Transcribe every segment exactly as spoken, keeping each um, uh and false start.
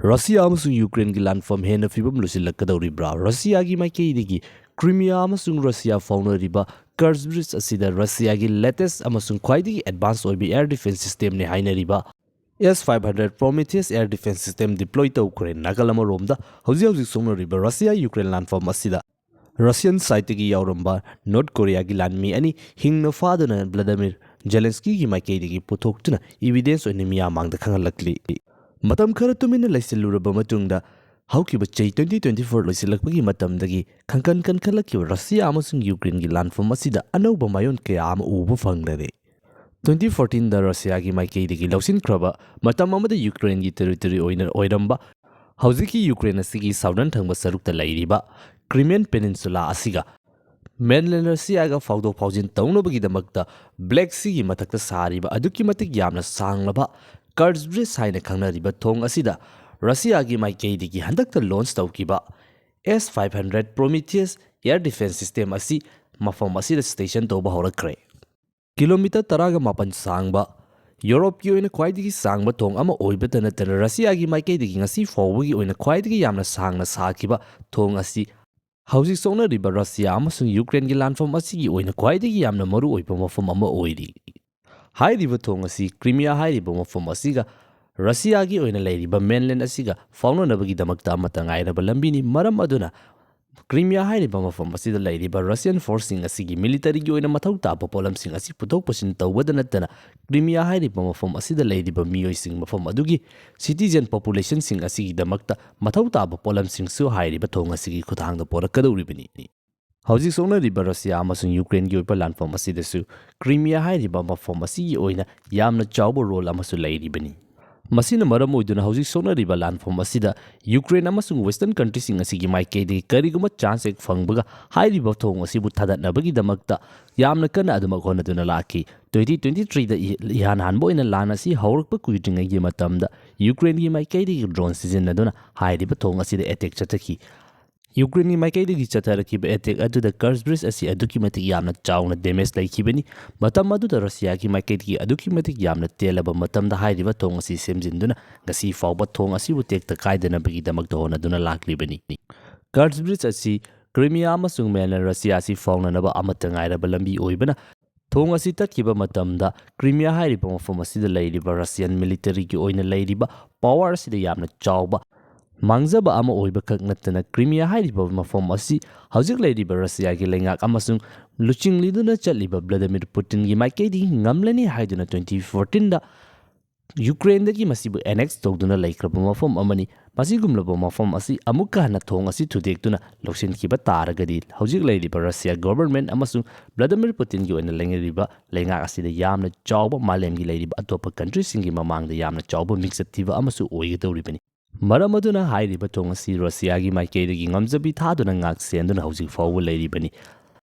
Russia ꯑꯃꯁꯨꯡ ꯌꯨꯀ꯭ꯔꯦꯟꯒꯤ ꯂꯥꯟꯐꯝ ꯍꯦꯟꯅ ꯐꯤꯕꯝ ꯂꯨꯁꯤꯜꯂꯛꯀꯗꯧꯔꯤꯕ꯭ꯔꯥ? ꯔꯁꯤꯌꯥꯒꯤ ꯃꯥꯏꯀꯩꯗꯒꯤ ꯀ꯭ꯔꯤꯃꯤꯌꯥ ꯑꯃꯁꯨꯡ ꯔꯁꯤꯌꯥ ꯐꯥꯎꯅꯔꯤꯕ ꯀꯔꯁ ꯕ꯭ꯔꯤꯖ ꯑꯁꯤꯗ ꯔꯁꯤꯌꯥꯒꯤ ꯂꯦꯇꯦꯁ ꯑꯃꯁꯨꯡ ꯈ꯭ꯋꯥꯏꯗꯒꯤ ꯑꯦꯗꯚꯥꯟꯁ ꯑꯣꯏꯕ ꯑꯦꯌꯔ ꯗꯤꯐꯦꯟꯁ ꯁꯤꯁꯇꯦꯝꯅꯤ ꯍꯥꯏꯅꯔꯤꯕ S five hundred Prometheus air defense system deploy ꯇꯧꯈ꯭ꯔꯦ꯫ ꯅꯥꯀꯜ ꯑꯃꯔꯣꯝꯗ, ꯍꯧꯖꯤꯛ ꯍꯧꯖꯤꯛ ꯁꯣꯛꯅꯔꯤꯕ ꯔꯁꯤꯌꯥ ꯌꯨꯀ꯭ꯔꯦꯟ ꯂꯥꯟꯐꯝ ꯑꯁꯤꯗ ꯔꯁꯤꯌꯟ ꯁꯥꯏꯠꯇꯒꯤ ꯌꯥꯎꯔꯝꯕ ꯅꯣꯔꯠ ꯀꯣꯔꯤꯌꯥꯒꯤ ꯂꯥꯟꯃꯤ ꯑꯅꯤ ꯍꯤꯡꯅ ꯐꯥꯗꯨꯅ ꯚ꯭ꯂꯥꯗꯤꯃꯤꯔ ꯖꯦꯂꯦꯟꯁꯀꯤꯒꯤ ꯃꯥꯏꯀꯩꯗꯒꯤ ꯄꯨꯊꯣꯛꯇꯨꯅ ꯏꯚꯤꯗꯦꯟꯁ ꯑꯣꯏꯅ ꯃꯤꯌꯥꯝ ꯃꯥꯡꯗ ꯈꯪꯍꯜꯂꯛꯂꯤ꯫ ꯃꯇꯝ ꯈꯔ ꯇꯨꯃꯤꯟꯅ ꯂꯩꯁꯤꯜꯂꯨꯔꯕ ꯃꯇꯨꯡꯗ, ꯍꯧꯈꯤꯕ ꯆꯍꯤ twenty twenty-four ꯂꯣꯏꯁꯤꯜꯂꯛꯄꯒꯤ ꯃꯇꯝꯗꯒꯤ ꯈꯪꯀꯟ ꯀꯟꯈꯠꯂꯛꯈꯤꯕ ꯔꯁꯤꯌꯥ ꯑꯃꯁꯨꯡ ꯌꯨꯀ꯭ꯔꯦꯟꯒꯤ ꯂꯥꯟꯐꯝ ꯑꯁꯤꯗ ꯑꯅꯧꯕ ꯃꯥꯏꯑꯣꯟ ꯀꯌꯥ ꯑꯃ ꯎꯕ ꯐꯪꯂꯔꯦ꯫ Twenty fourteen ꯗ ꯔꯁꯤꯌꯥꯒꯤ ꯃꯥꯏꯀꯩꯗꯒꯤ ꯂꯧꯁꯤꯟꯈ꯭ꯔꯕ, ꯃꯇꯝ ꯑꯃꯗ ꯌꯨꯀ꯭ꯔꯦꯟꯒꯤ ꯇꯦꯔꯤꯇꯣꯔꯤ ꯑꯣꯏꯅ ꯑꯣꯏꯔꯝꯕ, ꯍꯧꯖꯤꯛꯀꯤ ꯌꯨꯀ꯭ꯔꯦꯟ ꯑꯁꯤꯒꯤ ꯁꯥꯎꯗꯔꯟ ꯊꯪꯕ ꯁꯔꯨꯛꯇ ꯂꯩꯔꯤꯕ ꯀ꯭ꯔꯤꯃꯤꯌꯟ ꯄꯦꯅꯤꯟꯁꯨꯂꯥ ꯑꯁꯤꯒ ꯃꯦꯟꯂꯦꯟ ꯔꯁꯤꯌꯥꯒ ꯐꯥꯎꯗꯣꯛ ꯐꯥꯎꯖꯤꯟ ꯇꯧꯅꯕꯒꯤꯗꯃꯛꯇ ꯕ꯭ꯂꯦꯛ ꯁꯤꯒꯤ ꯃꯊꯛꯇ ꯁꯥꯔꯤꯕ ꯑꯗꯨꯛꯀꯤ ꯃꯇꯤꯛ ꯌꯥꯝꯅ ꯁꯥꯡꯂꯕ ꯀꯔꯁ ꯕ꯭ꯔꯤꯖ ꯍꯥꯏꯅ ꯈꯪꯅꯔꯤꯕ ꯊꯣꯡ ꯑꯁꯤꯗ ꯔꯁꯤꯌꯥꯒꯤ ꯃꯥꯏꯀꯩꯗꯒꯤ ꯍꯟꯗꯛꯇ ꯂꯣꯟꯆ ꯇꯧꯈꯤꯕ S five hundred Prometheus air defense system ꯑꯁꯤ ꯃꯐꯝ ꯑꯁꯤꯗ ꯁ꯭ꯇꯦꯁꯟ ꯇꯧꯕ ꯍꯧꯔꯛꯈ꯭ꯔꯦ꯫ ꯀꯤꯂꯣꯃꯤꯇꯔ ꯇꯔꯥꯒ ꯃꯥꯄꯟ ꯁꯥꯡꯕ, ꯌꯨꯔꯣꯞꯀꯤ ꯑꯣꯏꯅ ꯈ꯭ꯋꯥꯏꯗꯒꯤ ꯁꯥꯡꯕ ꯊꯣꯡ ꯑꯃ ꯑꯣꯏꯕꯇ ꯅꯠꯇꯅ ꯔꯁꯤꯌꯥꯒꯤ ꯃꯥꯏꯀꯩꯗꯒꯤ ꯉꯁꯤ ꯐꯥꯎꯕꯒꯤ ꯑꯣꯏꯅ ꯈ꯭ꯋꯥꯏꯗꯒꯤ ꯌꯥꯝꯅ ꯁꯥꯡꯅ ꯁꯥꯈꯤꯕ ꯊꯣꯡ ꯑꯁꯤ ꯍꯧꯖꯤꯛ ꯁꯣꯛꯅꯔꯤꯕ ꯔꯁꯤꯌꯥ ꯑꯃꯁꯨꯡ ꯌꯨꯀ꯭ꯔꯦꯟꯒꯤ ꯂꯥꯟꯐꯝ ꯑꯁꯤꯒꯤ ꯑꯣꯏꯅ ꯈ꯭ꯋꯥꯏꯗꯒꯤ ꯌꯥꯝꯅ ꯃꯔꯨꯑꯣꯏꯕ ꯃꯐꯝ ꯑꯃ ꯑꯣꯏꯔꯤ꯫ ꯍꯥꯏꯔꯤꯕ ꯊꯣꯡ ꯑꯁꯤ ꯀ꯭ꯔꯤꯃꯤꯌꯥ ꯍꯥꯏꯔꯤꯕ ꯃꯐꯝ ꯑꯁꯤꯒ ꯔꯁꯤꯌꯥꯒꯤ ꯑꯣꯏꯅ ꯂꯩꯔꯤꯕ ꯃꯦꯟꯂꯦꯟ ꯑꯁꯤꯒ ꯐꯥꯎꯅꯅꯕꯒꯤꯗꯃꯛꯇ ꯑꯃꯠꯇ ꯉꯥꯏꯔꯕ ꯂꯝꯕꯤꯅꯤ꯫ ꯃꯔꯝ ꯑꯗꯨꯅ ꯀ꯭ꯔꯤꯃꯤꯌꯥ ꯍꯥꯏꯔꯤꯕ ꯃꯐꯝ ꯑꯁꯤꯗ ꯂꯩꯔꯤꯕ ꯔꯁꯤꯌꯟ ꯐꯣꯔꯁꯁꯤꯡ ꯑꯁꯤꯒꯤ ꯃꯤꯂꯤꯇꯔꯤꯒꯤ ꯑꯣꯏꯅ ꯃꯊꯧ ꯇꯥꯕ ꯄꯣꯠꯂꯝꯁꯤꯡ ꯑꯁꯤ ꯄꯨꯊꯣꯛ ꯄꯨꯁꯤꯟ ꯇꯧꯕꯗ ꯅꯠꯇꯅ, ꯀ꯭ꯔꯤꯃꯤꯌꯥ ꯍꯥꯏꯔꯤꯕ ꯃꯐꯝ ꯑꯁꯤꯗ ꯂꯩꯔꯤꯕ ꯃꯤꯑꯣꯏꯁꯤꯡ, ꯃꯐꯝ ꯑꯗꯨꯒꯤ ꯁꯤꯇꯤꯖꯦꯟ ꯄꯣꯄꯨꯂꯦꯁꯟꯁꯤꯡ ꯑꯁꯤꯒꯤꯗꯃꯛꯇ ꯃꯊꯧ ꯇꯥꯕ ꯄꯣꯠꯂꯝꯁꯤꯡꯁꯨ ꯍꯥꯏꯔꯤꯕ ꯊꯣꯡ ꯑꯁꯤꯒꯤ ꯈꯨꯠꯊꯥꯡꯗ ꯄꯨꯔꯛꯀꯗꯧꯔꯤꯕꯅꯤ꯫ ꯍꯧꯖꯤꯛ ꯁꯣꯛꯅꯔꯤꯕ ꯔꯁꯤꯌꯥ ꯑꯃꯁꯨꯡ ꯌꯨꯀ꯭ꯔꯦꯟꯒꯤ ꯑꯣꯏꯕ ꯂꯥꯟꯐꯝ ꯑꯁꯤꯗꯁꯨ ꯀ꯭ꯔꯤꯃꯤꯌꯥ ꯍꯥꯏꯔꯤꯕ ꯃꯐꯝ ꯑꯁꯤꯒꯤ ꯑꯣꯏꯅ ꯌꯥꯝꯅ ꯆꯥꯎꯕ ꯔꯣꯜ ꯑꯃꯁꯨ ꯂꯩꯔꯤꯕꯅꯤ꯫ ꯃꯁꯤꯅ ꯃꯔꯝ ꯑꯣꯏꯗꯨꯅ ꯍꯧꯖꯤꯛ ꯁꯣꯛꯅꯔꯤꯕ ꯂꯥꯟꯐꯝ ꯑꯁꯤꯗ ꯌꯨꯀ꯭ꯔꯦꯟ ꯑꯃꯁꯨꯡ ꯋꯦꯁꯇꯔꯟ ꯀꯟꯇ꯭ꯔꯤꯁꯤꯡ ꯑꯁꯤꯒꯤ ꯃꯥꯏꯀꯩꯗꯒꯤ ꯀꯔꯤꯒꯨꯝꯕ ꯆꯥꯟꯁ ꯍꯦꯛ ꯐꯪꯕꯒ ꯍꯥꯏꯔꯤꯕ ꯊꯣꯡ ꯑꯁꯤꯕꯨ ꯊꯥꯗꯠꯅꯕꯒꯤꯗꯃꯛꯇ ꯌꯥꯝꯅ ꯀꯟꯅ ꯑꯗꯨꯃꯛ ꯍꯣꯠꯅꯗꯨꯅ ꯂꯥꯛꯈꯤ꯫ Twenty twenty-three ꯗ ꯏ-, ꯏꯍꯥꯟ ꯍꯥꯟꯕ ꯑꯣꯏꯅ ꯂꯥꯟ ꯑꯁꯤ ꯍꯧꯔꯛꯄ ꯀꯨꯏꯗ꯭ꯔꯤꯉꯩꯒꯤ ꯃꯇꯝꯗ ꯌꯨꯀ꯭ꯔꯦꯟꯒꯤ ꯃꯥꯏꯀꯩꯗꯒꯤ ꯗ꯭ꯔꯣꯟ ꯁꯤꯖꯤꯟꯅꯗꯨꯅ ꯍꯥꯏꯔꯤꯕ ꯊꯣꯡ ꯑꯁꯤꯗ ꯑꯦꯇꯦꯛ ꯆꯠꯊꯈꯤ꯫ ꯌꯨꯀ꯭ꯔꯦꯟꯒꯤ ꯃꯥꯏꯀꯩꯗꯒꯤ ꯆꯠꯊꯔꯛꯈꯤꯕ ꯑꯦꯇꯦꯛ ꯑꯗꯨꯗ ꯀꯔꯁ ꯕ꯭ꯔꯤꯖ ꯑꯁꯤ ꯑꯗꯨꯛꯀꯤ ꯃꯇꯤꯛ ꯌꯥꯝꯅ ꯆꯥꯎꯅ ꯗꯦꯃꯦꯖ ꯂꯩꯈꯤꯕꯅꯤ꯫ ꯃꯇꯝ ꯑꯗꯨꯗ ꯔꯁꯤꯌꯥꯒꯤ ꯃꯥꯏꯀꯩꯗꯒꯤ ꯑꯗꯨꯛꯀꯤ ꯃꯇꯤꯛ ꯌꯥꯝꯅ ꯇꯦꯜꯂꯕ ꯃꯇꯝꯗ ꯍꯥꯏꯔꯤꯕ ꯊꯣꯡ ꯑꯁꯤ ꯁꯦꯝꯖꯤꯟꯗꯨꯅ ꯉꯁꯤ ꯐꯥꯎꯕ ꯊꯣꯡ ꯑꯁꯤꯕꯨ ꯇꯦꯛꯇ ꯀꯥꯏꯗꯅꯕꯒꯤꯗꯃꯛꯇ ꯍꯣꯠꯅꯗꯨꯅ ꯂꯥꯛꯂꯤꯕꯅꯤ꯫ ꯀꯔꯁ ꯕ꯭ꯔꯤꯖ ꯑꯁꯤ ꯀ꯭ꯔꯤꯃꯤꯌꯥ ꯑꯃꯁꯨꯡ ꯃꯦꯟꯂꯦꯟ ꯔꯁꯤꯌꯥ ꯑꯁꯤ ꯐꯥꯎꯅꯅꯕ ꯑꯃꯠꯇ ꯉꯥꯏꯔꯕ ꯂꯝꯕꯤ ꯑꯣꯏꯕꯅ, ꯊꯣꯡ ꯑꯁꯤ ꯇꯠꯈꯤꯕ ꯃꯇꯝꯗ ꯀ꯭ꯔꯤꯃꯤꯌꯥ ꯍꯥꯏꯔꯤꯕ ꯃꯐꯝ ꯑꯁꯤꯗ ꯂꯩꯔꯤꯕ ꯔꯁꯤꯌꯥꯟ ꯃꯤꯂꯤꯇꯔꯤꯒꯤ ꯑꯣꯏꯅ ꯂꯩꯔꯤꯕ ꯄꯥꯋꯔ ꯑꯁꯤꯗ ꯌꯥꯝꯅ ꯆꯥꯎꯕ ꯃꯥꯡꯖꯕ ꯑꯃ ꯑꯣꯏꯕ ꯈꯛ ꯅꯠꯇꯅ, ꯀ꯭ꯔꯤꯃꯤꯌꯥ ꯍꯥꯏꯔꯤꯕ ꯃꯐꯝ ꯑꯁꯤ ꯍꯧꯖꯤꯛ ꯂꯩꯔꯤꯕ ꯔꯁꯤꯌꯥꯒꯤ ꯂꯩꯉꯥꯛ ꯑꯃꯁꯨꯡ ꯂꯨꯆꯤꯡꯂꯤꯗꯨꯅ ꯆꯠꯂꯤꯕ ꯚ꯭ꯂꯥꯗꯤꯃꯤꯔ ꯄꯨꯇꯤꯟꯒꯤ ꯃꯥꯏꯀꯩꯗꯒꯤ ꯉꯝꯂꯅꯤ ꯍꯥꯏꯗꯨꯅ twenty fourteen ꯗ ꯌꯨꯀ꯭ꯔꯦꯟꯗꯒꯤ ꯃꯁꯤꯕꯨ ꯑꯦꯅꯦꯛꯁ ꯇꯧꯗꯨꯅ ꯂꯩꯈ꯭ꯔꯕ ꯃꯐꯝ ꯑꯃꯅꯤ꯫ ꯃꯁꯤꯒꯨꯝꯂꯕ ꯃꯐꯝ ꯑꯁꯤ ꯑꯃꯨꯛꯀ ꯍꯟꯅ ꯊꯣꯡ ꯑꯁꯤ ꯊꯨꯗꯦꯛꯇꯨꯅ ꯂꯧꯁꯤꯟꯈꯤꯕ ꯇꯥꯔꯒꯗꯤ, ꯍꯧꯖꯤꯛ ꯂꯩꯔꯤꯕ ꯔꯁꯤꯌꯥ ꯒꯣꯚꯔꯟꯃꯦꯟꯠ ꯑꯃꯁꯨꯡ ꯚ꯭ꯂꯥꯗꯤꯃꯤꯔ ꯄꯨꯇꯤꯟꯒꯤ ꯑꯣꯏꯅ ꯂꯩꯉꯥꯛꯂꯤꯕ ꯂꯩꯉꯥꯛ ꯑꯁꯤꯗ ꯌꯥꯝꯅ ꯆꯥꯎꯕ, ꯃꯥꯂꯦꯝꯒꯤ ꯂꯩꯔꯤꯕ ꯑꯇꯣꯞꯄ ꯀꯟꯇ꯭ꯔꯤꯁꯤꯡꯒꯤ ꯃꯃꯥꯡꯗ ꯌꯥꯝꯅ ꯆꯥꯎꯕ ꯃꯤꯡꯆꯠ ꯊꯤꯕ ꯑꯃꯁꯨ ꯑꯣꯏꯒꯗꯧꯔꯤꯕꯅꯤ꯫ ꯃꯔꯝ ꯑꯗꯨꯅ ꯍꯥꯏꯔꯤꯕ ꯊꯣꯡ ꯑꯁꯤ ꯔꯁꯤꯌꯥꯒꯤ ꯃꯥꯏꯀꯩꯗꯒꯤ ꯉꯝꯖꯕꯤ ꯊꯥꯗꯨꯅ ꯉꯥꯛ ꯁꯦꯟꯗꯨꯅ ꯍꯧꯖꯤꯛ ꯐꯥꯎꯕ ꯂꯩꯔꯤꯕꯅꯤ꯫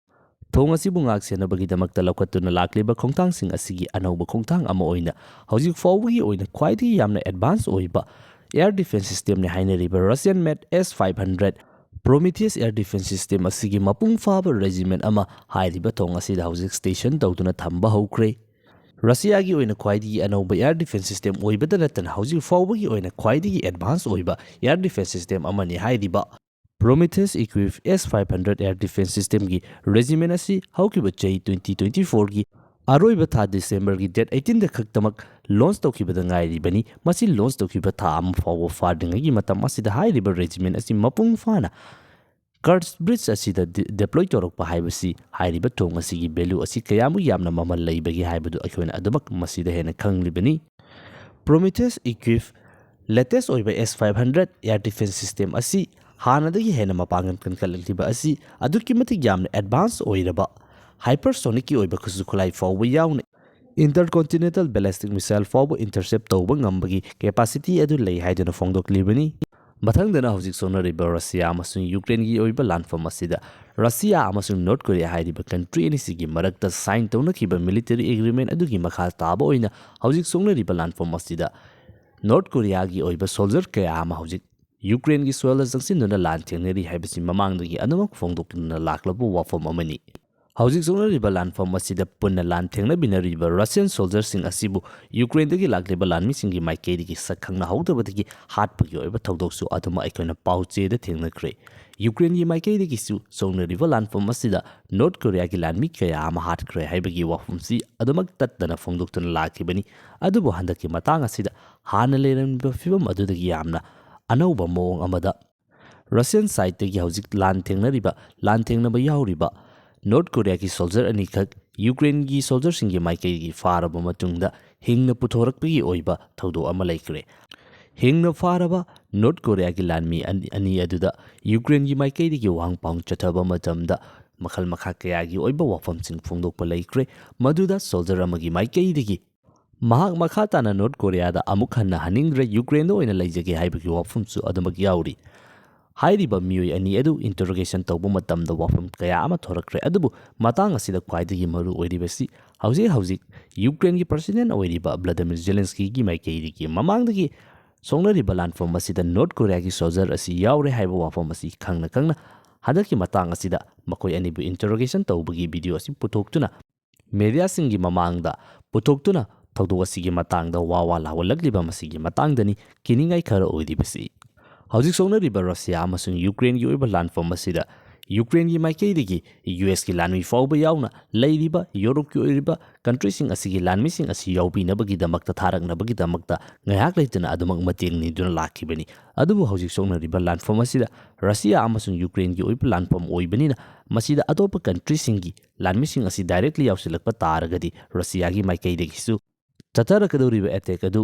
ꯊꯣꯡ ꯑꯁꯤꯕꯨ ꯉꯥꯛ ꯁꯦꯟꯅꯕꯒꯤꯗꯃꯛꯇ ꯂꯧꯈꯠꯇꯨꯅ ꯂꯥꯛꯂꯤꯕ ꯈꯣꯡꯊꯥꯡꯁꯤꯡ ꯑꯁꯤꯒꯤ ꯑꯅꯧꯕ ꯈꯣꯡꯊꯥꯡ ꯑꯃ ꯑꯣꯏꯅ ꯍꯧꯖꯤꯛ ꯐꯥꯎꯕꯒꯤ ꯑꯣꯏꯅ ꯈ꯭ꯋꯥꯏꯗꯒꯤ ꯌꯥꯝꯅ ꯑꯦꯗꯚꯥꯟꯁ ꯑꯣꯏꯕ ꯑꯦꯌꯔ ꯗꯤꯐꯦꯟꯁ ꯁꯤꯁꯇꯦꯝꯅꯤ ꯍꯥꯏꯅꯔꯤꯕ Russian made S five hundred Prometheus air defence system ꯑꯁꯤꯒꯤ ꯃꯄꯨꯡ ꯐꯥꯕ ꯔꯦꯖꯤꯃꯦꯟꯠ ꯑꯃ ꯍꯥꯏꯔꯤꯕ ꯊꯣꯡ ꯑꯁꯤꯗ ꯍꯧꯖꯤꯛ ꯁ꯭ꯇꯦꯁꯟ ꯇꯧꯗꯨꯅ ꯊꯝꯕ ꯍꯧꯈ꯭ꯔꯦ꯫ ꯔꯁꯤꯌꯥꯒꯤ ꯑꯣꯏꯅ ꯈ꯭ꯋꯥꯏꯗꯒꯤ ꯑꯅꯧꯕ ꯑꯦꯌꯔ ꯗꯤꯐꯦꯟꯁ ꯁꯤꯁꯇꯦꯝ ꯑꯣꯏꯕꯗ ꯅꯠꯇꯅ, ꯍꯧꯖꯤꯛ ꯐꯥꯎꯕꯒꯤ ꯑꯣꯏꯅ ꯈ꯭ꯋꯥꯏꯗꯒꯤ ꯑꯦꯗꯚꯥꯟꯁ ꯑꯣꯏꯕ ꯑꯦꯌꯔ ꯗꯤꯐꯦꯟꯁ ꯁꯤꯁꯇꯦꯝ ꯑꯃꯅꯤ ꯍꯥꯏꯔꯤꯕ ꯄ꯭ꯔꯣꯃꯤꯊꯤꯌꯁ ꯏꯀ꯭ꯋꯤꯞ ꯑꯦꯁ five hundred air defence ꯁꯤꯁꯇꯦꯝꯒꯤ regiment ꯑꯁꯤ ꯍꯧꯈꯤꯕ ꯆꯍꯤ twenty twenty fourꯒꯤ ꯑꯔꯣꯏꯕ ꯊꯥ ꯗꯤꯁꯦꯝꯕꯔꯒꯤ date eighteenꯗ ꯈꯛꯇꯃꯛ ꯂꯣꯟꯆ ꯇꯧꯈꯤꯕꯗ ꯉꯥꯏꯔꯤꯕꯅꯤ꯫ ꯃꯁꯤ ꯂꯣꯟꯆ ꯇꯧꯈꯤꯕ ꯊꯥ ꯑꯃ ꯐꯥꯎꯕ ꯐꯥꯗ꯭ꯔꯤꯉꯩꯒꯤ ꯃꯇꯝ ꯑꯁꯤꯗ ꯍꯥꯏꯔꯤꯕ ꯔꯦꯖꯤꯃꯦꯟꯠ ꯑꯁꯤ ꯃꯄꯨꯡ ꯐꯥꯅ ꯀꯔꯁ ꯕ꯭ꯔꯤꯖ ꯑꯁꯤꯗ ꯗꯤ-, ꯗꯤꯄ꯭ꯂꯣꯏ ꯇꯧꯔꯛꯄ ꯍꯥꯏꯕꯁꯤ ꯍꯥꯏꯔꯤꯕ ꯊꯣꯡ ꯑꯁꯤꯒꯤ ꯚꯦꯂꯨ ꯑꯁꯤ ꯀꯌꯥꯃꯨꯛ ꯌꯥꯝꯅ ꯃꯃꯜ ꯂꯩꯕꯒꯦ ꯍꯥꯏꯕꯗꯨ ꯑꯩꯈꯣꯏꯅ ꯑꯗꯨꯃꯛ ꯃꯁꯤꯗ ꯍꯦꯟꯅ ꯈꯪꯂꯤꯕꯅꯤ꯫ ꯄ꯭ꯔꯣꯃꯤꯊꯤꯌꯁ ꯏꯀ꯭ꯋꯤꯞ ꯂꯦꯇꯦꯁ ꯑꯣꯏꯕ S five hundred air defence system ꯑꯁꯤ ꯍꯥꯟꯅꯗꯒꯤ ꯍꯦꯟꯅ ꯃꯄꯥꯡꯒꯜ ꯀꯟꯈꯠꯂꯛꯂꯤꯕ ꯑꯁꯤ ꯑꯗꯨꯛꯀꯤ ꯃꯇꯤꯛ ꯌꯥꯝꯅ ꯑꯦꯗꯚꯥꯟꯁ ꯑꯣꯏꯔꯕ ꯍꯥꯏꯄꯔꯁꯣꯅꯤꯛꯀꯤ ꯑꯣꯏꯕ ꯈꯨꯠꯁꯨ ꯈꯨꯠꯂꯥꯏ ꯐꯥꯎꯕ ꯌꯥꯎꯅ intercontinental ballistic missile ꯐꯥꯎꯕ ꯏꯟꯇꯔꯁꯦꯞ ꯇꯧꯕ ꯉꯝꯕꯒꯤ ꯀꯦꯄꯥꯁꯤꯇꯤ ꯑꯗꯨ ꯂꯩ ꯍꯥꯏꯗꯨꯅ ꯐꯣꯡꯗꯣꯛꯂꯤꯕꯅꯤ꯫ ꯃꯊꯪꯗꯅ ꯍꯧꯖꯤꯛ ꯁꯣꯛꯅꯔꯤꯕ ꯔꯁꯤꯌꯥ ꯑꯃꯁꯨꯡ ꯌꯨꯀ꯭ꯔꯦꯟꯒꯤ ꯑꯣꯏꯕ ꯂꯥꯟꯐꯝ ꯑꯁꯤꯗ ꯔꯁꯤꯌꯥ ꯑꯃꯁꯨꯡ ꯅꯣꯔꯠ ꯀꯣꯔꯤꯌꯥ ꯍꯥꯏꯔꯤꯕ ꯀꯟꯇ꯭ꯔꯤ ꯑꯅꯤꯁꯤꯒꯤ ꯃꯔꯛꯇ ꯁꯥꯏꯟ ꯇꯧꯅꯈꯤꯕ ꯃꯤꯂꯤꯇꯔꯤ ꯑꯦꯒ꯭ꯔꯤꯃꯦꯟ ꯑꯗꯨꯒꯤ ꯃꯈꯥ ꯇꯥꯕ ꯑꯣꯏꯅ ꯍꯧꯖꯤꯛ ꯁꯣꯛꯅꯔꯤꯕ ꯂꯥꯟꯐꯝ ꯑꯁꯤꯗ ꯅꯣꯔꯠ ꯀꯣꯔꯤꯌꯥꯒꯤ ꯑꯣꯏꯕ ꯁꯣꯜꯖꯔ ꯀꯌꯥ ꯑꯃ ꯍꯧꯖꯤꯛ ꯌꯨꯀ꯭ꯔꯦꯟꯒꯤ ꯁꯣꯏꯜꯗ ꯆꯪꯁꯤꯟꯗꯨꯅ ꯂꯥꯟ ꯊꯦꯡꯅꯔꯤ ꯍꯥꯏꯕꯁꯤ ꯃꯃꯥꯡꯗꯒꯤ ꯑꯗꯨꯃꯛ ꯐꯣꯡꯗꯣꯛꯇꯨꯅ ꯂꯥꯛꯂꯕ ꯋꯥꯐꯝ ꯑꯃꯅꯤ꯫ ꯍꯧꯖꯤꯛ ꯁꯣꯛꯅꯔꯤꯕ ꯂꯥꯟꯐꯝ ꯑꯁꯤꯗ ꯄꯨꯟꯅ ꯂꯥꯟ ꯊꯦꯡꯅꯃꯤꯟꯅꯔꯤꯕ ꯔꯁꯤꯌꯟ ꯁꯣꯜꯖꯔꯁꯤꯡ ꯑꯁꯤꯕꯨ ꯌꯨꯀ꯭ꯔꯦꯟꯗꯒꯤ ꯂꯥꯛꯂꯤꯕ ꯂꯥꯟꯃꯤꯁꯤꯡꯒꯤ ꯃꯥꯏꯀꯩꯗꯒꯤ ꯁꯛ ꯈꯪꯅꯍꯧꯗꯕꯗꯒꯤ ꯍꯥꯠꯄꯒꯤ ꯑꯣꯏꯕ ꯊꯧꯗꯣꯛꯁꯨ ꯑꯗꯨꯃꯛ ꯑꯩꯈꯣꯏꯅ ꯄꯥꯎ ꯆꯦꯗ ꯊꯦꯡꯅꯈ꯭ꯔꯦ꯫ ꯌꯨꯀ꯭ꯔꯦꯟꯒꯤ ꯃꯥꯏꯀꯩꯗꯒꯤꯁꯨ ꯁꯣꯛꯅꯔꯤꯕ ꯂꯥꯟꯐꯝ ꯑꯁꯤꯗ ꯅꯣꯔꯠ ꯀꯣꯔꯤꯌꯥꯒꯤ ꯂꯥꯟꯃꯤ ꯀꯌꯥ ꯑꯃ ꯍꯥꯠꯈ꯭ꯔꯦ ꯍꯥꯏꯕꯒꯤ ꯋꯥꯐꯝꯁꯤ ꯑꯗꯨꯃꯛ ꯇꯠꯇꯅ ꯐꯣꯡꯗꯣꯛꯇꯨꯅ ꯂꯥꯛꯈꯤꯕꯅꯤ꯫ ꯑꯗꯨꯕꯨ ꯍꯟꯗꯛꯀꯤ ꯃꯇꯥꯡ ꯑꯁꯤꯗ ꯍꯥꯟꯅ ꯂꯩꯔꯝꯃꯤꯕ ꯐꯤꯕꯝ ꯑꯗꯨꯗꯒꯤ ꯌꯥꯝꯅ ꯑꯅꯧꯕ ꯃꯑꯣꯡ ꯑꯃꯗ ꯔꯁꯤꯌꯟ ꯁꯥꯏꯠꯇꯒꯤ ꯍꯧꯖꯤꯛ ꯂꯥꯟ ꯊꯦꯡꯅꯔꯤꯕ, ꯂꯥꯟ ꯊꯦꯡꯅꯕ ꯌꯥꯎꯔꯤꯕ ꯅꯣꯔꯠ ꯀꯣꯔꯤꯌꯥꯒꯤ ꯁꯣꯜꯖꯔ ꯑꯅꯤꯈꯛ ꯌꯨꯀ꯭ꯔꯦꯟꯒꯤ ꯁꯣꯜꯖꯔꯁꯤꯡꯒꯤ ꯃꯥꯏꯀꯩꯒꯤ ꯐꯥꯔꯕ ꯃꯇꯨꯡꯗ ꯍꯤꯡꯅ ꯄꯨꯊꯣꯔꯛꯄꯒꯤ ꯑꯣꯏꯕ ꯊꯧꯗꯣꯛ ꯑꯃ ꯂꯩꯈ꯭ꯔꯦ꯫ ꯍꯤꯡꯅ ꯐꯥꯔꯕ ꯅꯣꯔꯠ ꯀꯣꯔꯤꯌꯥꯒꯤ ꯂꯥꯟꯃꯤ ꯑꯅꯤ, ꯑꯅꯤ ꯑꯗꯨꯗ ꯌꯨꯀ꯭ꯔꯦꯟꯒꯤ ꯃꯥꯏꯀꯩꯗꯒꯤ ꯋꯥꯍꯪ ꯄꯥꯎꯍꯪ ꯆꯠꯊꯕ ꯃꯇꯝꯗ ꯃꯈꯜ ꯃꯈꯥ ꯀꯌꯥꯒꯤ ꯑꯣꯏꯕ ꯋꯥꯐꯝꯁꯤꯡ ꯐꯣꯡꯗꯣꯛꯄ ꯂꯩꯈ꯭ꯔꯦ꯫ ꯃꯗꯨꯗ ꯁꯣꯜꯖꯔ ꯑꯃꯒꯤ ꯃꯥꯏꯀꯩꯗꯒꯤ ꯃꯍꯥꯛ ꯃꯈꯥ ꯇꯥꯅ ꯅꯣꯔꯠ ꯀꯣꯔꯤꯌꯥꯗ ꯑꯃꯨꯛ ꯍꯟꯅ ꯍꯟꯅꯤꯡꯗ꯭ꯔꯦ, ꯌꯨꯀ꯭ꯔꯦꯟꯗ ꯑꯣꯏꯅ ꯂꯩꯖꯒꯦ ꯍꯥꯏꯕꯒꯤ ꯋꯥꯐꯝꯁꯨ ꯑꯗꯨꯃꯛ ꯌꯥꯎꯔꯤ꯫ ꯍꯥꯏꯔꯤꯕ ꯃꯤꯑꯣꯏ ꯑꯅꯤ ꯑꯗꯨ ꯏꯟꯇꯔꯣꯒꯦꯁꯟ ꯇꯧꯕ ꯃꯇꯝꯗ ꯋꯥꯐꯝ ꯀꯌꯥ ꯑꯃ ꯊꯣꯔꯛꯈ꯭ꯔꯦ, ꯑꯗꯨꯕꯨ ꯃꯇꯥꯡ ꯑꯁꯤꯗ ꯈ꯭ꯋꯥꯏꯗꯒꯤ ꯃꯔꯨ ꯑꯣꯏꯔꯤꯕꯁꯤ ꯍꯧꯖꯤꯛ ꯍꯧꯖꯤꯛ ꯌꯨꯀ꯭ꯔꯦꯟꯒꯤ ꯄ꯭ꯔꯁꯤꯗꯦꯟ ꯑꯣꯏꯔꯤꯕ ꯚ꯭ꯂꯥꯗꯤꯃꯤꯔ ꯖꯦꯂꯦꯟꯁꯀꯤꯒꯤ ꯃꯥꯏꯀꯩꯗꯒꯤ ꯃꯃꯥꯡꯗꯒꯤ ꯁꯣꯛꯅꯔꯤꯕ ꯂꯥꯟꯐꯝ ꯑꯁꯤꯗ ꯅꯣꯔꯠ ꯀꯣꯔꯤꯌꯥꯒꯤ ꯁꯣꯜꯖꯔ ꯑꯁꯤ ꯌꯥꯎꯔꯦ ꯍꯥꯏꯕ ꯋꯥꯐꯝ ꯑꯁꯤ ꯈꯪꯅ ꯈꯪꯅ ꯍꯟꯗꯛꯀꯤ ꯃꯇꯥꯡ ꯑꯁꯤꯗ ꯃꯈꯣꯏ ꯑꯅꯤꯕꯨ ꯏꯟꯇꯔꯣꯒꯦꯁꯟ ꯇꯧꯕꯒꯤ ꯚꯤꯗꯤꯑꯣ ꯑꯁꯤ ꯄꯨꯊꯣꯛꯇꯨꯅ ꯃꯦꯗꯤꯌꯥꯁꯤꯡꯒꯤ ꯃꯃꯥꯡꯗ ꯄꯨꯊꯣꯛꯇꯨꯅ ꯊꯧꯗꯣꯛ ꯑꯁꯤꯒꯤ ꯃꯇꯥꯡꯗ ꯋꯥ ꯋꯥ ꯂꯥꯎꯍꯜꯂꯛꯂꯤꯕ ꯃꯁꯤꯒꯤ ꯃꯇꯥꯡꯗꯅꯤ ꯀꯤꯅꯤꯡꯉꯥꯏ ꯈꯔ ꯑꯣꯏꯔꯤꯕꯁꯤ꯫ ꯍꯧꯖꯤꯛ ꯁꯣꯛꯅꯔꯤꯕ ꯔꯁꯤꯌꯥ ꯑꯃꯁꯨꯡ ꯌꯨꯀ꯭ꯔꯦꯟꯒꯤ ꯑꯣꯏꯕ ꯂꯥꯟꯐꯝ ꯑꯁꯤꯗ ꯌꯨꯀ꯭ꯔꯦꯟꯒꯤ ꯃꯥꯏꯀꯩꯗꯒꯤ ꯌꯨ ꯑꯦꯁꯀꯤ ꯂꯥꯟꯃꯤ ꯐꯥꯎꯕ ꯌꯥꯎꯅ ꯂꯩꯔꯤꯕ ꯌꯨꯔꯣꯞꯀꯤ ꯑꯣꯏꯔꯤꯕ ꯀꯟꯇ꯭ꯔꯤꯁꯤꯡ ꯑꯁꯤꯒꯤ ꯂꯥꯟꯃꯤꯁꯤꯡ ꯑꯁꯤ ꯌꯥꯎꯕꯤꯅꯕꯒꯤꯗꯃꯛꯇ ꯊꯥꯔꯛꯅꯕꯒꯤꯗꯃꯛꯇ ꯉꯥꯏꯍꯥꯛ ꯂꯩꯇꯅ ꯑꯗꯨꯃꯛ ꯃꯇꯦꯡ ꯅꯤꯗꯨꯅ ꯂꯥꯛꯈꯤꯕꯅꯤ꯫ ꯑꯗꯨꯕꯨ ꯍꯧꯖꯤꯛ ꯁꯣꯛꯅꯔꯤꯕ ꯂꯥꯟꯐꯝ ꯑꯁꯤꯗ ꯔꯁꯤꯌꯥ ꯑꯃꯁꯨꯡ ꯌꯨꯀ꯭ꯔꯦꯟꯒꯤ ꯑꯣꯏꯕ ꯂꯥꯟꯐꯝ ꯑꯣꯏꯕꯅꯤꯅ ꯃꯁꯤꯗ ꯑꯇꯣꯞꯄ ꯀꯟꯇ꯭ꯔꯤꯁꯤꯡꯒꯤ ꯂꯥꯟꯃꯤꯁꯤꯡ ꯑꯁꯤ ꯗꯥꯏꯔꯦꯛꯂꯤ ꯌꯥꯎꯁꯤꯜꯂꯛꯄ ꯇꯥꯔꯒꯗꯤ ꯔꯁꯤꯌꯥꯒꯤ ꯃꯥꯏꯀꯩꯗꯒꯤꯁꯨ ꯆꯠꯊꯔꯛꯀꯗꯧꯔꯤꯕ ꯑꯦꯇꯦꯛ ꯑꯗꯨ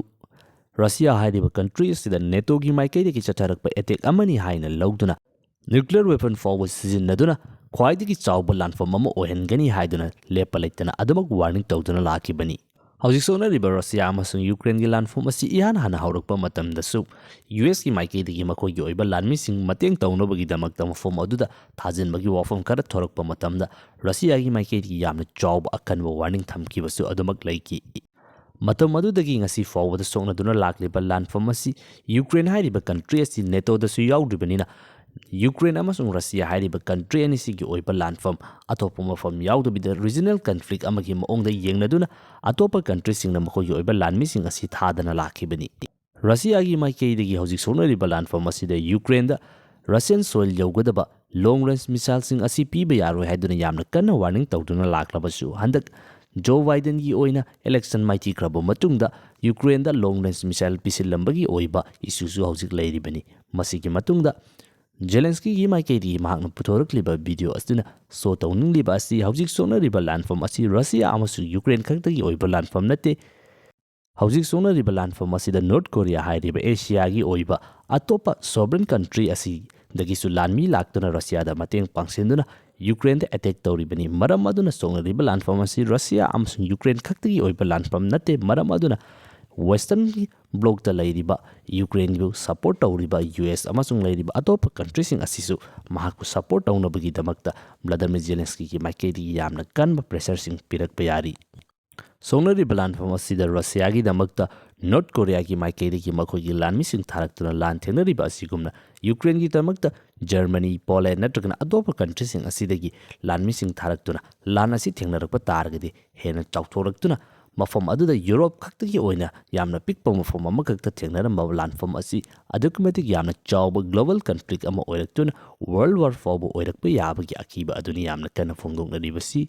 ꯔꯁꯤꯌꯥ ꯍꯥꯏꯔꯤꯕ ꯀꯟꯇ꯭ꯔꯤ ꯑꯁꯤꯗ ꯅꯦꯇꯣꯒꯤ ꯃꯥꯏꯀꯩꯗꯒꯤ ꯆꯠꯊꯔꯛꯄ ꯑꯦꯇꯦꯛ ꯑꯃꯅꯤ ꯍꯥꯏꯅ ꯂꯧꯗꯨꯅ ꯅ꯭ꯌꯨꯀ꯭ꯂꯤꯌꯔ ꯋꯦꯄꯟ ꯐꯥꯎꯕ ꯁꯤꯖꯤꯟꯅꯗꯨꯅ ꯈ꯭ꯋꯥꯏꯗꯒꯤ ꯆꯥꯎꯕ ꯂꯥꯟꯐꯝ ꯑꯃ ꯑꯣꯏꯍꯟꯒꯅꯤ ꯍꯥꯏꯗꯨꯅ ꯂꯦꯞꯄ ꯂꯩꯇꯅ ꯑꯗꯨꯃꯛ ꯋꯥꯔꯅꯤꯡ ꯇꯧꯗꯨꯅ ꯂꯥꯛꯈꯤꯕꯅꯤ꯫ ꯍꯧꯖꯤꯛ ꯁꯣꯛꯅꯔꯤꯕ ꯔꯁꯤꯌꯥ ꯑꯃꯁꯨꯡ ꯌꯨꯀ꯭ꯔꯦꯟꯒꯤ ꯂꯥꯟꯐꯝ ꯑꯁꯤ ꯏꯍꯥꯟ ꯍꯥꯟꯅ ꯍꯧꯔꯛꯄ ꯃꯇꯝꯗꯁꯨ ꯌꯨ ꯑꯦꯁꯀꯤ ꯃꯥꯏꯀꯩꯗꯒꯤ ꯃꯈꯣꯏꯒꯤ ꯑꯣꯏꯕ ꯂꯥꯟꯃꯤꯁꯤꯡ ꯃꯇꯦꯡ ꯇꯧꯅꯕꯒꯤꯗꯃꯛꯇ ꯃꯐꯝ ꯑꯗꯨꯗ ꯊꯥꯖꯤꯟꯕꯒꯤ ꯋꯥꯐꯝ ꯈꯔ ꯊꯣꯔꯛꯄ ꯃꯇꯝꯗ ꯔꯁꯤꯌꯥꯒꯤ ꯃꯥꯏꯀꯩꯗꯒꯤ ꯌꯥꯝꯅ ꯆꯥꯎꯕ ꯑꯀꯟꯕ ꯋꯥꯔꯅꯤꯡ ꯊꯝꯈꯤꯕꯁꯨ ꯑꯗꯨꯃꯛ ꯂꯩꯈꯤ꯫ ꯃꯇꯝ ꯑꯗꯨꯗꯒꯤ ꯉꯁꯤ ꯐꯥꯎꯕꯗ ꯁꯣꯛꯅꯗꯨꯅ ꯂꯥꯛꯂꯤꯕ ꯂꯥꯟꯐꯝ ꯑꯁꯤ ꯌꯨꯀ꯭ꯔꯦꯟ ꯍꯥꯏꯔꯤꯕ ꯀꯟꯇ꯭ꯔꯤ ꯑꯁꯤ ꯅꯦꯇꯣꯗꯁꯨ ꯌꯥꯎꯗ꯭ꯔꯤꯕꯅꯤꯅ, ꯌꯨꯀ꯭ꯔꯦꯟ ꯑꯃꯁꯨꯡ ꯔꯁꯤꯌꯥ ꯍꯥꯏꯔꯤꯕ ꯀꯟꯇ꯭ꯔꯤ ꯑꯅꯤꯁꯤꯒꯤ ꯑꯣꯏꯕ ꯂꯥꯟꯐꯝ ꯑꯇꯣꯞꯄ ꯃꯐꯝ ꯌꯥꯎꯗꯕꯤꯗ ꯔꯤꯖꯅꯦꯜ ꯀꯟꯐ꯭ꯂꯤꯛ ꯑꯃꯒꯤ ꯃꯑꯣꯡꯗ ꯌꯦꯡꯅꯗꯨꯅ ꯑꯇꯣꯞꯄ ꯀꯟꯇ꯭ꯔꯤꯁꯤꯡꯅ ꯃꯈꯣꯏꯒꯤ ꯑꯣꯏꯕ ꯂꯥꯟꯃꯤꯁꯤꯡ ꯑꯁꯤ ꯊꯥꯗꯅ ꯂꯥꯛꯈꯤꯕꯅꯤ꯫ ꯔꯁꯤꯌꯥꯒꯤ ꯃꯥꯏꯀꯩꯗꯒꯤ ꯍꯧꯖꯤꯛ ꯁꯣꯛꯅꯔꯤꯕ ꯂꯥꯟꯐꯝ ꯑꯁꯤꯗ ꯌꯨꯀ꯭ꯔꯦꯟꯗ ꯔꯁꯤꯌꯟ ꯁꯣꯏꯜ ꯌꯧꯒꯗꯕ ꯂꯣꯡ ꯔꯦꯟꯖ ꯃꯤꯁꯥꯏꯜꯁꯤꯡ ꯑꯁꯤ ꯄꯤꯕ ꯌꯥꯔꯣꯏ ꯍꯥꯏꯗꯨꯅ ꯌꯥꯝꯅ ꯀꯟꯅ ꯋꯥꯔꯅꯤꯡ ꯇꯧꯗꯨꯅ ꯂꯥꯛꯂꯕꯁꯨ, ꯍꯟꯗꯛ ꯖꯣ ꯕꯥꯏꯗꯦꯟꯒꯤ ꯑꯣꯏꯅ ꯏꯂꯦꯛꯁꯟ ꯃꯥꯏꯊꯤꯈ꯭ꯔꯕ ꯃꯇꯨꯡꯗ ꯌꯨꯀ꯭ꯔꯦꯟꯗ ꯂꯣꯡ ꯔꯦꯟꯖ ꯃꯤꯁꯥꯏꯜ ꯄꯤꯁꯤꯜꯂꯝꯕꯒꯤ ꯑꯣꯏꯕ ꯏꯁꯨꯁꯨ ꯍꯧꯖꯤꯛ ꯂꯩꯔꯤꯕꯅꯤ꯫ ꯃꯁꯤꯒꯤ ꯃꯇꯨꯡꯗ ꯖꯦꯂꯦꯟꯁꯀꯤꯒꯤ ꯃꯥꯏꯀꯩꯗꯒꯤ ꯃꯍꯥꯛꯅ ꯄꯨꯊꯣꯔꯛꯂꯤꯕ ꯚꯤꯗꯤꯑꯣ ꯑꯁꯤꯅ ꯁꯣ ꯇꯧꯅꯤꯡꯂꯤꯕ ꯑꯁꯤ ꯍꯧꯖꯤꯛ ꯁꯣꯛꯅꯔꯤꯕ ꯂꯥꯟꯐꯝ ꯑꯁꯤ ꯔꯁꯤꯌꯥ ꯑꯃꯁꯨꯡ ꯌꯨꯀ꯭ꯔꯦꯟ ꯈꯛꯇꯒꯤ ꯑꯣꯏꯕ ꯂꯥꯟꯐꯝ ꯅꯠꯇꯦ꯫ ꯍꯧꯖꯤꯛ ꯁꯣꯛꯅꯔꯤꯕ ꯂꯥꯟꯐꯝ ꯑꯁꯤꯗ ꯅꯣꯔꯠ ꯀꯣꯔꯤꯌꯥ ꯍꯥꯏꯔꯤꯕ ꯑꯦꯁꯤꯌꯥꯒꯤ ꯑꯣꯏꯕ ꯑꯇꯣꯞꯄ ꯁꯣꯕꯔꯟ ꯀꯟꯇ꯭ꯔꯤ ꯑꯁꯤꯗꯒꯤꯁꯨ ꯂꯥꯟꯃꯤ ꯂꯥꯛꯇꯨꯅ ꯔꯁꯤꯌꯥꯗ ꯃꯇꯦꯡ ꯄꯥꯡꯁꯤꯟꯗꯨꯅ ꯌꯨꯀ꯭ꯔꯦꯟꯗ ꯑꯦꯇꯦꯛ ꯇꯧꯔꯤꯕꯅꯤ꯫ ꯃꯔꯝ ꯑꯗꯨꯅ ꯁꯣꯛꯅꯔꯤꯕ ꯂꯥꯟꯐꯝ ꯑꯁꯤ ꯔꯁꯤꯌꯥ ꯑꯃꯁꯨꯡ ꯌꯨꯀ꯭ꯔꯦꯟ ꯈꯛꯇꯒꯤ ꯑꯣꯏꯕ ꯂꯥꯟꯐꯝ ꯅꯠꯇꯦ꯫ ꯃꯔꯝ ꯑꯗꯨꯅ ꯋꯦꯁꯇꯔꯟꯒꯤ ꯕ꯭ꯂꯣꯛꯇ ꯂꯩꯔꯤꯕ ꯌꯨꯀ꯭ꯔꯦꯟꯕꯨ ꯁꯄꯣꯔꯠ ꯇꯧꯔꯤꯕ ꯌꯨ ꯑꯦꯁ ꯑꯃꯁꯨꯡ ꯂꯩꯔꯤꯕ ꯑꯇꯣꯞꯄ ꯀꯟꯇ꯭ꯔꯤꯁꯤꯡ ꯑꯁꯤꯁꯨ ꯃꯍꯥꯛꯄꯨ ꯁꯄꯣꯔꯠ ꯇꯧꯅꯕꯒꯤꯗꯃꯛꯇ ꯚ꯭ꯂꯥꯗꯤꯃꯤꯔ ꯖꯦꯂꯦꯟꯁꯀꯤꯒꯤ ꯃꯥꯏꯀꯩꯗꯒꯤ ꯌꯥꯝꯅ ꯀꯟꯕ ꯄ꯭ꯔꯦꯁꯔꯁꯤꯡ ꯄꯤꯔꯛꯄ ꯌꯥꯔꯤ꯫ ꯁꯣꯛꯅꯔꯤꯕ ꯂꯥꯟꯐꯝ ꯑꯁꯤꯗ ꯔꯁꯤꯌꯥꯒꯤꯗꯃꯛꯇ ꯅꯣꯔꯠ ꯀꯣꯔꯤꯌꯥꯒꯤ ꯃꯥꯏꯀꯩꯗꯒꯤ ꯃꯈꯣꯏꯒꯤ ꯂꯥꯟꯃꯤꯁꯤꯡ ꯊꯥꯔꯛꯇꯨꯅ ꯂꯥꯟ ꯊꯦꯡꯅꯔꯤꯕ ꯑꯁꯤꯒꯨꯝꯅ ꯌꯨꯀ꯭ꯔꯦꯟꯒꯤꯗꯃꯛꯇ ꯖꯔꯃꯅꯤ, ꯄꯣꯂꯦꯟ ꯅꯠꯇ꯭ꯔꯒꯅ ꯑꯇꯣꯞꯄ ꯀꯟꯇ꯭ꯔꯤꯁꯤꯡ ꯑꯁꯤꯗꯒꯤ ꯂꯥꯟꯃꯤꯁꯤꯡ ꯊꯥꯔꯛꯇꯨꯅ ꯂꯥꯟ ꯑꯁꯤ ꯊꯦꯡꯅꯔꯛꯄ ꯇꯥꯔꯒꯗꯤ ꯍꯦꯟꯅ ꯆꯥꯎꯊꯣꯔꯛꯇꯨꯅ ꯃꯐꯝ ꯑꯗꯨꯗ ꯌꯨꯔꯣꯞ ꯈꯛꯇꯒꯤ ꯑꯣꯏꯅ ꯌꯥꯝꯅ ꯄꯤꯛꯄ ꯃꯐꯝ ꯑꯃꯈꯛꯇ ꯊꯦꯡꯅꯔꯝꯕ ꯂꯥꯟꯐꯝ ꯑꯁꯤ ꯑꯗꯨꯛꯀꯤ ꯃꯇꯤꯛ ꯌꯥꯝꯅ ꯆꯥꯎꯕ ꯒ꯭ꯂꯣꯕꯜ ꯀꯟꯐ꯭ꯂꯤꯛ ꯑꯃ ꯑꯣꯏꯔꯛꯇꯨꯅ ꯋꯥꯔꯜ ꯋꯥꯔ ꯐꯥꯎꯕ ꯑꯣꯏꯔꯛꯄ ꯌꯥꯕꯒꯤ ꯑꯀꯤꯕ ꯑꯗꯨꯅꯤ ꯌꯥꯝꯅ ꯀꯟꯅ ꯐꯣꯡꯗꯣꯛꯅꯔꯤꯕꯁꯤ꯫